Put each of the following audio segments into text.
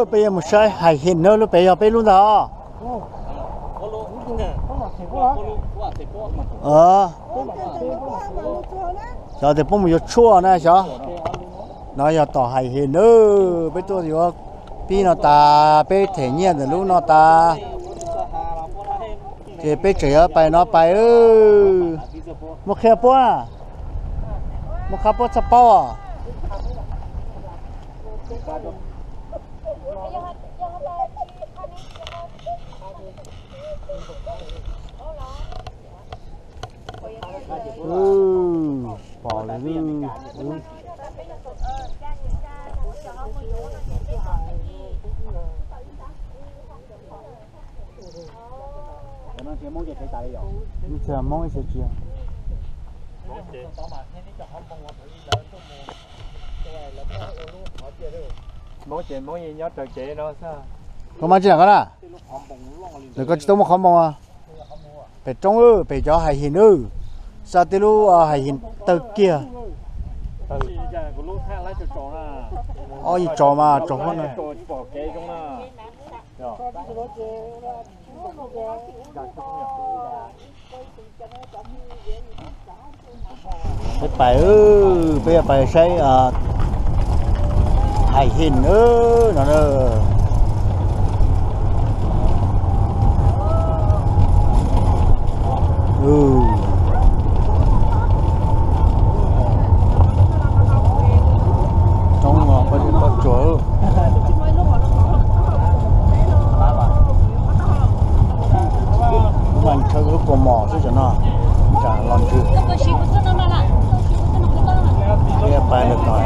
Peb yuav mus saib hais him na, lub pem yog peb lub ntag os. Xyov tias puab mus yuav tshuaj na xyov. No yog tom hais him na, peb tuaj yuav pib no tas, peb them nyiaj ntawm lub no tas, ces peb tseem yuav pais no pais. Muaj qhia puab, muaj qhia puab txhaj paub. Pom lawm. Ib txhia Hmoob ib txhia tsis. Hmoob ces Hmoob nyob raws kev no xwb. Koj mas tsis nram koj na, koj tsis tau muaj qhov npoo. Pem roob, pem cov hais him na, xa tej lub hais him tawg kiag. Ob yim tso mas tso huab na. Peb pais, peb yuav pais saib hais him no na. Roob no peb tsuas mas ntshaw lub kaus mom xwb tam no, tsam los ntsws. Peb pais lawm tom.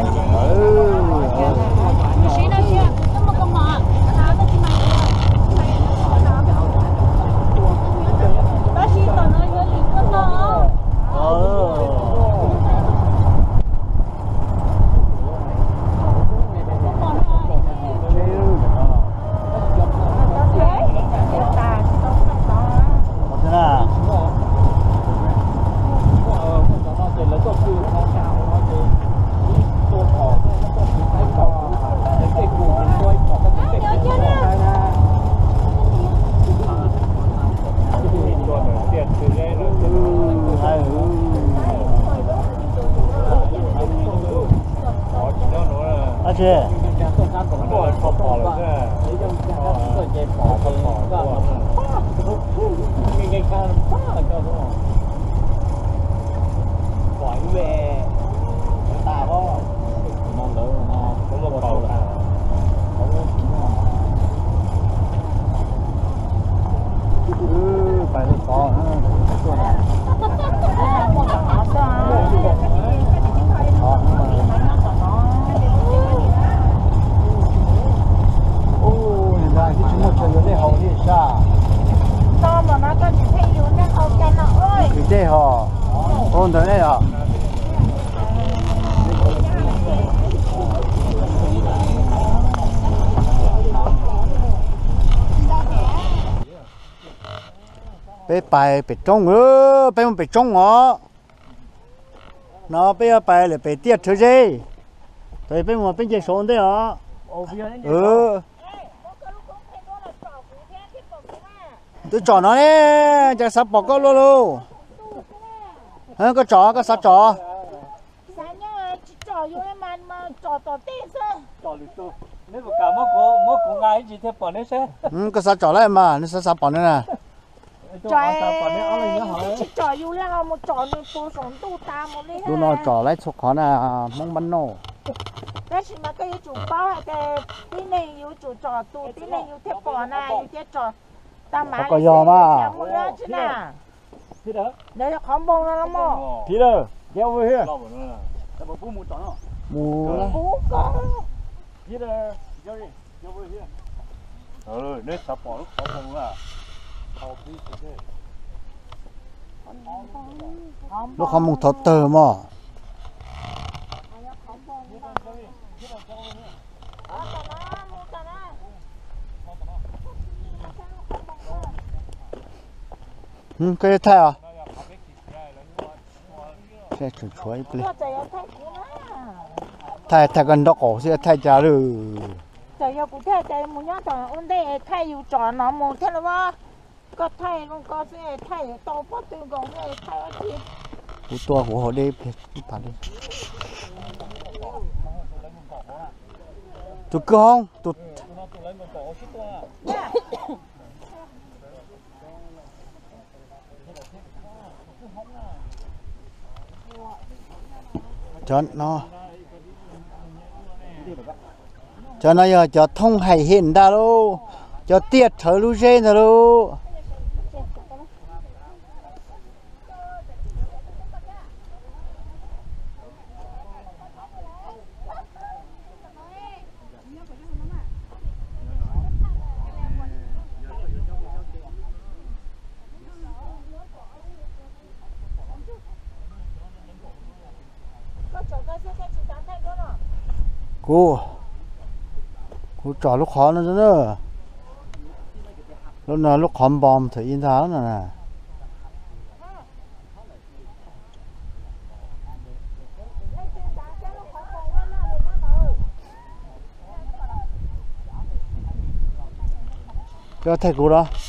Tsis muaj chaw yuav dej haus li sas. Kwv dej hos, ntawd ne os. Peb pais pem roob, peb mus pem roob os. No peb yuav pais lawm pem tiaj rhawv zeb. Thaum peb mus peb nce saud ua ntej os. Twb tsom no ne, cas xav pom koj luaj lauj. Koj tsom, koj xav tsom. Koj xav tsom lawm mas nws xav xav pom nws na. Lub no tsom laib txhua qhov na, Hmoob npab noj. Tab sis mas koj yuav tsum paub hais tias tib neeg yuav tsum tsom tus tib neeg yus thiaj pom na, yus thiaj tsom tau mas. Koj yog mas. Qhov npoo no mog. Peter, get over here. Mus. Lub qhov npoo thov tawg mog. Koj yuav thaij os? Thaij, thaij koj nraub qaum xwb thaij cas lawm. Txawm yog kuv thiaj tias mus nyob tom ua ntej thaij yus tsom no mus thiab los as. Koj thaij zoo koj xwb, thaij yuav tau pob tw nkaus xwb, thaij dab tsi. Kuv tua huv hauv deb pliag tas li. Tus kwj hoob, tus Cov no, cov no yog cov thooj haim hem ntag lauj, cov tiaj rhawv lub zeb ntag lauj. Kuv, kuv tsom lub qhov no, lub no lub qhov npo thaum ub ntag no na. Koj thaij kuv los?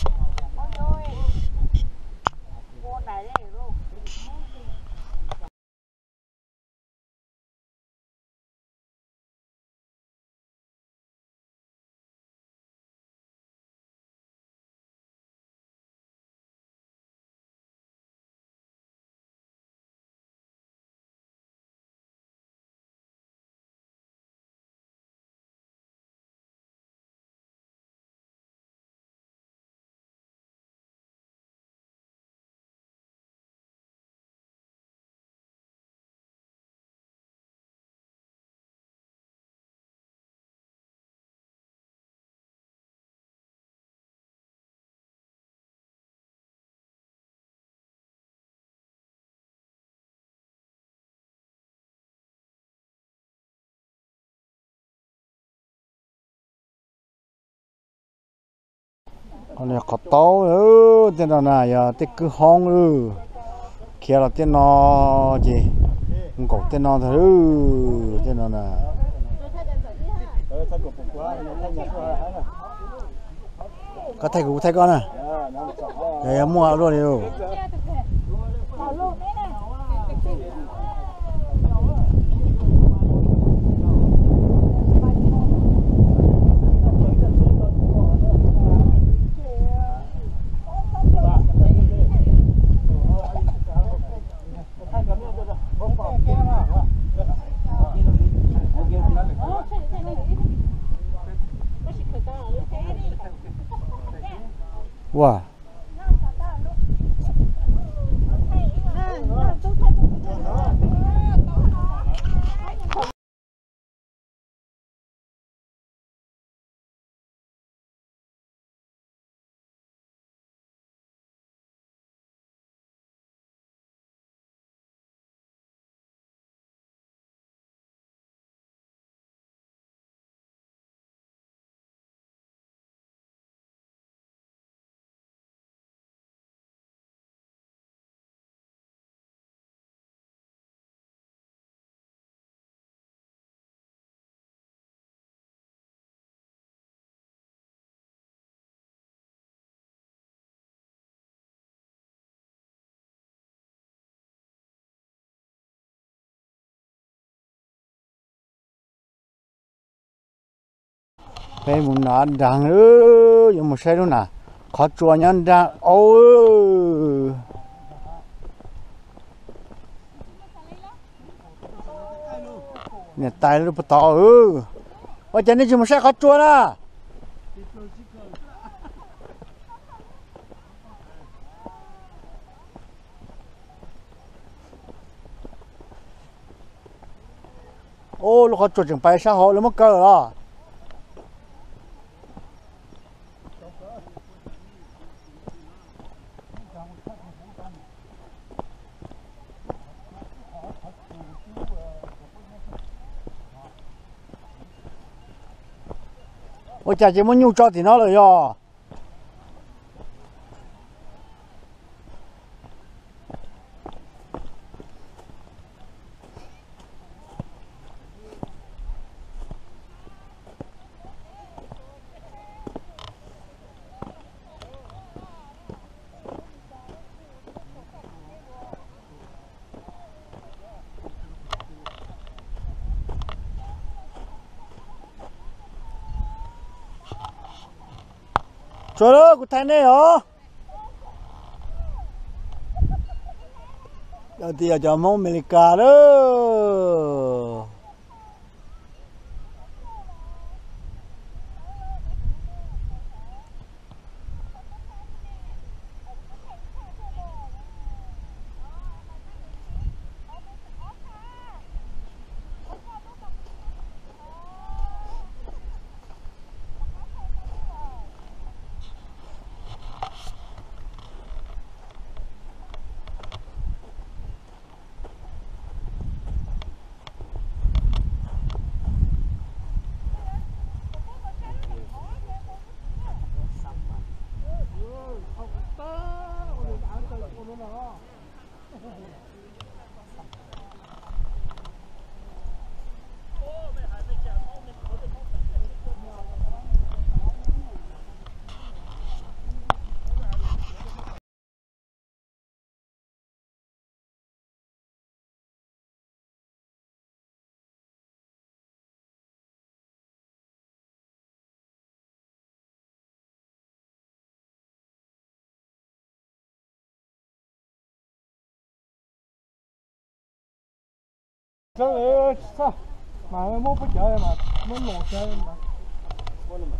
Qhov taub, tej no na yog tej kwj hoob, khiav los tej no ces nkaum tej no ntag, tej no na. Koj thaij kuv, kuv thaij koj na. Yog muaj luaj li. Ua, Peb mus nram nraag, yuav mus saib lub na, qhov tsua nyob nraag auv. Niam tais lub puag tod, ua cas nej tsis mus saib qhov tsua na? Ub, lub qhov tsua tseem pais sab hauv, lawv muab kaw los. Ua cas ces muab nyuj tso tim no lawm yog? Tsuav lawm, kuv thaij nej os. Cov twb yog cov Hmoob Amelikas lawm.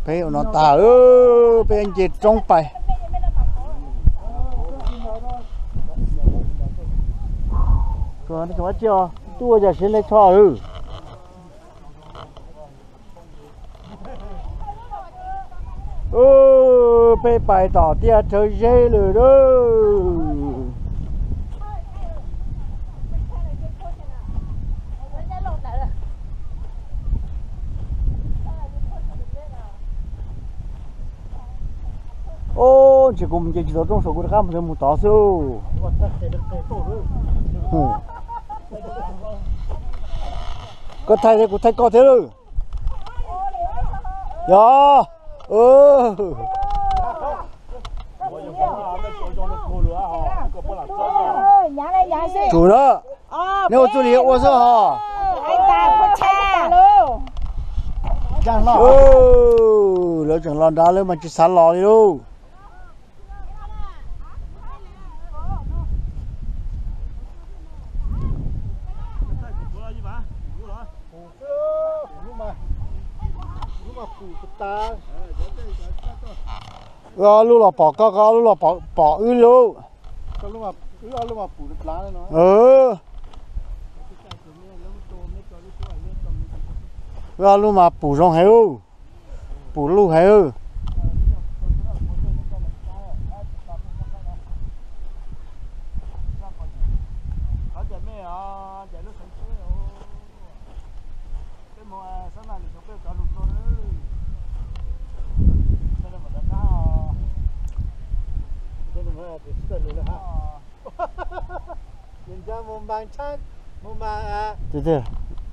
Peb ua no tas, peb nce roob pais. Tuaj ua cas siab ntev tshaj lawm. Peb pais tom tiaj rhawv zeb lawm lauj. Ob, ntshe kuv mus nce tsis tau roob saum, kuv rov qab mus tod xwb. Koj thaij thiab kuv thaij koj thiab lauj. Yog. Tsum na, neb ua txuj li ua xwb hos. Lawv tseem los nrad lawv mas tsis xav los li lauj. Wb ob lub los pom koj, koj ob lub los pom wb lauj. Wb ob lub mas pum zoo heev, pum luj heev.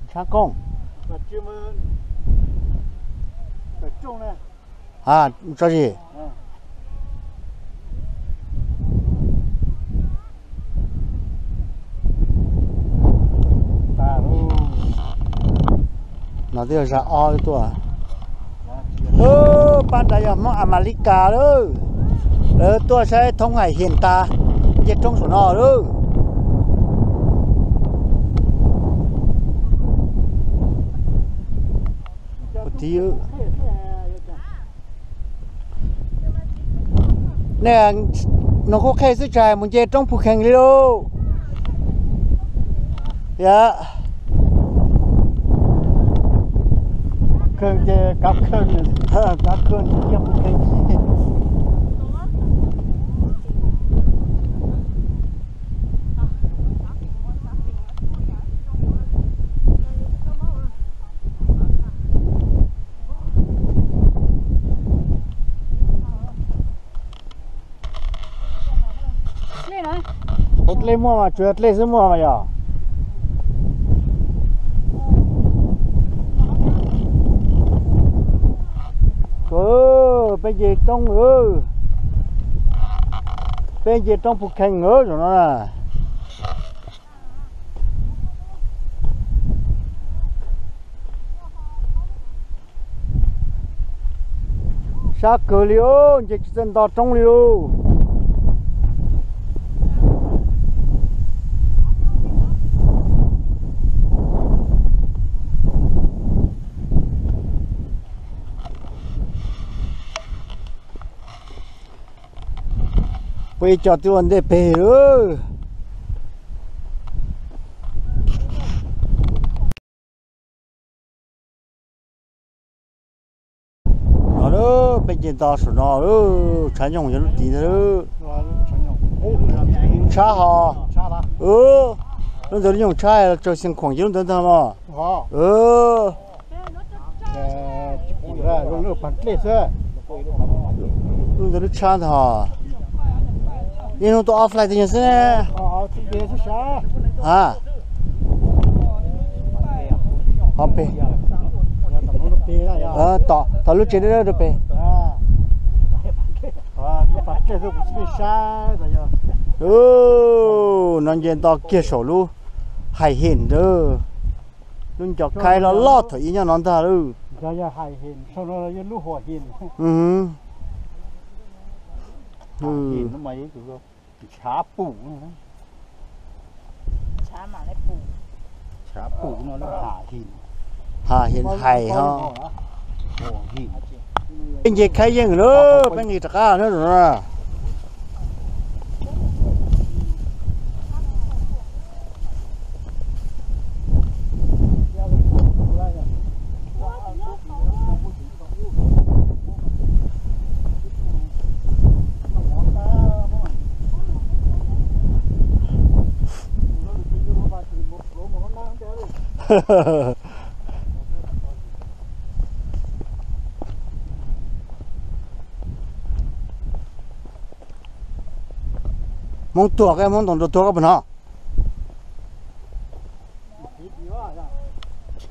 Tshab kooj. A, tso zis. No twb yog zaj ob tuaj. Pab nrad yog Hmoob Amelikas lawm. Lawv tuaj saib thoob haim hiam tas, nce roob saum no lawm. Nej nug kuv qhia xwb tsis hais mus nce roob Phu Khees li lauj. Yog Phu Khees ces kav Phu Khees, kav Phu Khees. Ua dlej muaj mas, tsuas yog dlej xwb muaj mas yog. Peb nce roob, peb nce roob Phu Khees zaum no na. Sab kawg li os, nce tsis txawj nto roob li lauj. Peb ib co twb ua ntej pem lawm. No lawm, peb nce nto saum no lawm, tshav nyoog yog lub tid ntag lawm. Tshab hos. Lub ntawd lub nyoog tshab los tsaws Xeev Khuam ces lub ntawd ntag mog. Lub ntawd lub tshab ntag hos. Yeej hnub tuaj offline tiag nyuag xwb ne. Ha, ho pem, tom lub tsev dawb dawb rau pem. No nce nto kiag saum lub hais him ntawd, lub nco khaib loj loj thaum ib nyob no ntag lauj. Ha him hais ho. Peb nce khaib yeej lawm, peb nqis rov qab na. Hmoob tuag, Hmoob ntoos nrog tuag koj puas hnov?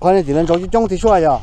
Qhov nej tim lawv ntsaum coob coob thiab suaj yog.